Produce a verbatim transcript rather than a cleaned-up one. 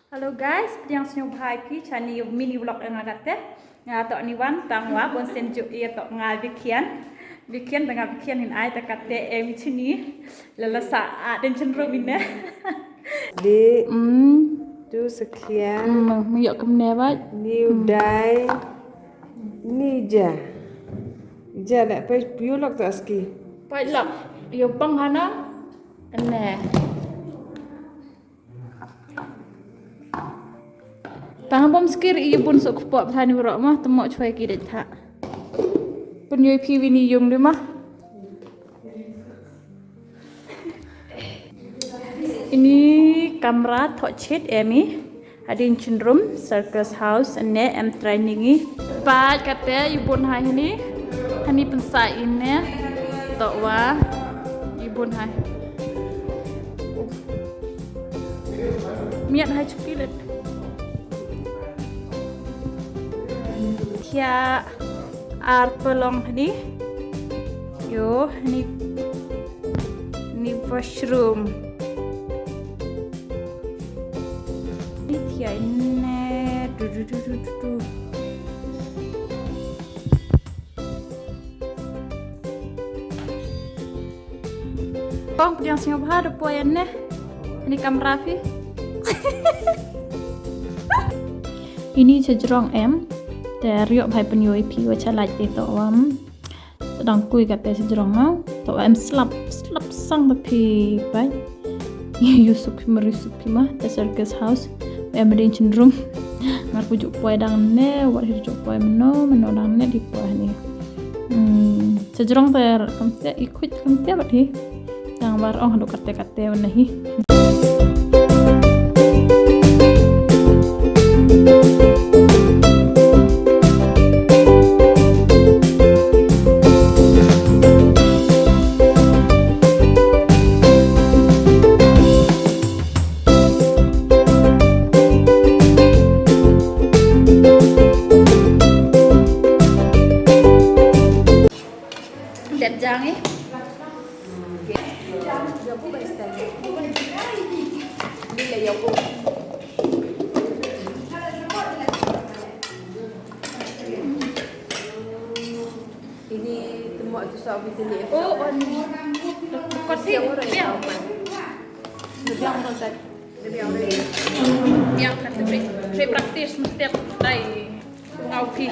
Hello guys, pdiang sngewbha ïa phi sha une u mini vlog jong nga kata. Nga toh ngi wan tang wa bun sien jong ngi, toh nga Vikian. Vikian, da nga Vikian hin ai, te kata em chini. Lala sa a den chen rum ine. Di. Hmm. Tu sekian. Hmm, me ïoh kumne ba. Ni u dai. Ni ja. Ja da pa ïoh lok tu aski. Pa lok. Ïoh pang hana. Ene. Tang bom skir i bun sok pok thani bro ma, temo chwai ki dei tha. Pun yoi phi wini yung di ma. Ini kamra thoh chit emi. Hadien chynrum, Circus House, ne em training i. Pat kata i bun hai hani. Hani pensa ine. Toh wa. I bun hai. Miat hai chocolate. Kia ar pelong hani. Yo, hani. Ni washroom. Ni kia ine. Du, du, du, du, du, du. Kong pdiang sngewbha da poi ane. Ini kamra phi. Ini cha jrong em. Te riok bhai pynyoh phi wa cha lait te to wam. Sedang kui kata cha jrong ma. To em slap slap sang ta phi bai. Yu suk phi mari suk phi ma. Te Circus House. Em ding chynrum. Ngar ku juk poi dang ne. Wat hi juk poi meno meno dang ne di poi ni. Hmm, cha jrong te kam te i khuid kam te bat hi. Tang bar ong haduh kate kate wan hi. Dep jang eh. Ini temo tu sa office ni. Oh, on. Kot ni, biang. Biang, biang, biang. Biang kan, pre, pre practice mesti aku dai ngau phi.